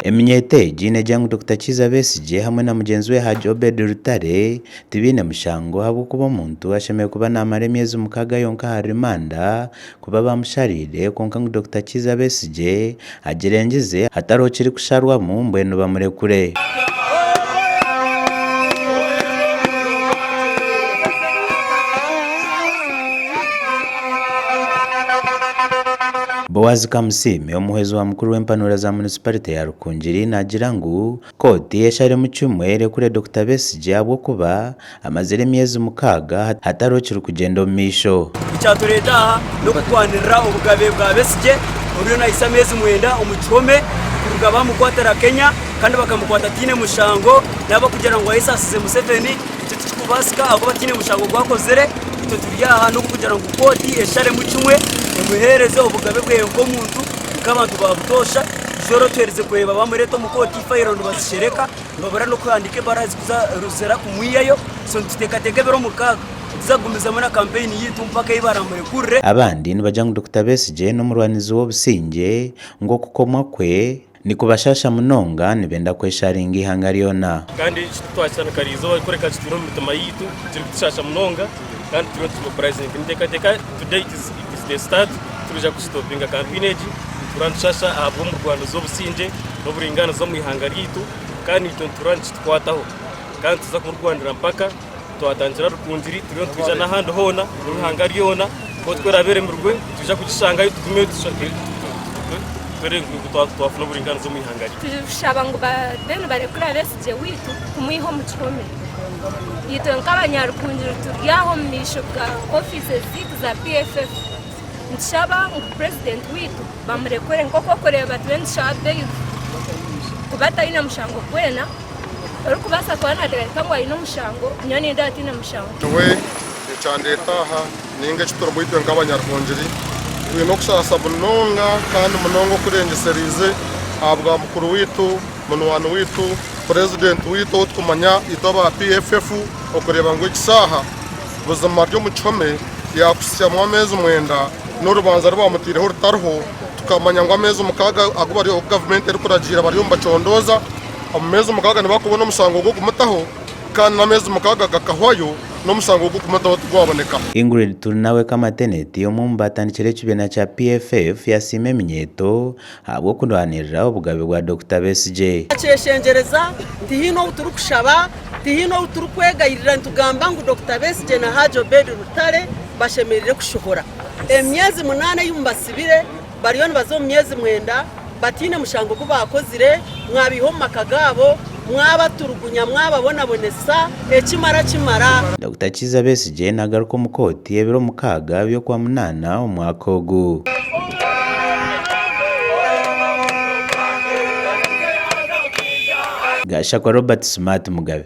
Eminyeeto egi neegira ngu Dokita Kiiza Besigye hamwe na mugyenzi we Hajji Obed Lutale tibaine mushango ahabw'okuba omuntu ashemereire kuba naamara emyezi mukaaga yonka ahari rimanda kuba bamushariire kwonka ngu Dokita Kiiza Besigye agirengize hatariho kirikusharwamu mbwenu bamurekure. Boaz Kamusiime, omuhwezi wa mukuru w'empanuura za munisiparite ya Rukungiri naagira ngu kooti esharemu kimwe erekure Dokita Besigye ahabw'okuba amazire emyezi mukaaga hatariho kirikugyenda omu maisho. Ekyatureeta aha n'okurwanirira obugabe bwa Besigye oriyo nahitsya ameezi mwenda omu kihome kuruga bamukwatira Kenya kandi bakamukwata ataine mushango naaba kugira ngu ayesaasize Museveni ekyo tikikubaasika ahabw'okuba tihaine mushango ogu akozire itwe turi aha n'okugira ngu kooti esharemu kimwe emuheereze obugabe bwe nk'omuntu nk'abantu ba butoosha Izooba otuherize kureeba bamureeta omu kooti fayiro nibazishereka nibabura n'okuhandiika ebaruha zirikuza kumwihayo so nituteekateeka ebiro mukaaga nituza kugumizamu na kampeyini yaitu mpaka ei baramurekurire. Abandi nibagira ngu Dokita Besigye n'omurwanizi w'obusingye ngu okukomwa kwe nikubashaasha munonga nibenda kwesharinga eihanga ryona. Kandi eki titwakitandika riizooba kureka kitwire omu mitima yaitu kirikutushaasha munonga kandi turiyo nitumobilizinga. Ninteekateeka today it is the start turikwija kusitopinga kampeyini egi nituhurira nitushasha ahabw'omurwanizi w'obusingye n'oburingaaniza omu ihanga ryaitu kandi naitwe nituhurira nikitukwataho kandi nituza kumurwanira mpaka twatandikira Rukungiri turiyo nitwija n'ahandi hoona omu ihanga ryona kooti ku eraabe eremirwe nitwija kugishangayo tugumeyo twerebe ngu twafuna oburingaaniza omu ihanga ryaitu. Tushaba ngu babe nibarekura Besigye waitu kumwiha omu kihome. Itwe nk'abanyarukungiri turi aha omu maisho ga ofiisi zaitu za PFF nitushaba ngu purezidenti waitu bamurekure nk'oku orikureeba turiyo nitushaba beyiro kuba ataine mushango gwena orikubaasa kuba naateekateeka ngu aine omushango nyowe nindeeba ataine mushango. Nyowe ekyandeeta aha ninga eki turimu itwe nk'abanyarukungiri twine okusaasa munonga kandi munonga okurengyesereize ahabwa mukuru waitu, munywani waitu, purezidenti waitu ou turikumanya itwe aba PFF okureeba ngu egi shaaha buzima ari omu kihome yaakuhitsyamu ameezi mwenda n'orubanja ru baamutaireho rutariho tukamanya ngu ameezi mukaaga agu bari agu gavumenti erikuragiira bariyo nibacondooza omu meezi mukaaga nibakubona omushango gw'okumutaho kandi n'ameezi mukaaga gakahwayo n'omushango gw'okumutaho tigwaboneka. Ingrid Turinawe Kamateneti omwe omu baatandikire ekibiina kya PFF yasiima eminyeeto ahabw'okurwanirira obugabe bwa Dokita Besigye. Nakyeshengyereza, tihaine ou turikushaba, tihaine ou turikwegayirira nitugamba ngu Dokita Besigye na Hajji Obed Lutale bashemereire kushohora. Emyezi munaana ei mubasibire bariyo nibaza omu myezi mwenda bataine mushango gu baakozire, mwabaiha omu maka gaabo, mwabaturugunya, mwababonabonesa, ekimara kimara. Dokita Kiiza Besigye nagaruka omu kooti ebiro mukaaga by'Okwamunaana omwaka ogu. Gashakwa Robert Smart Mugabe.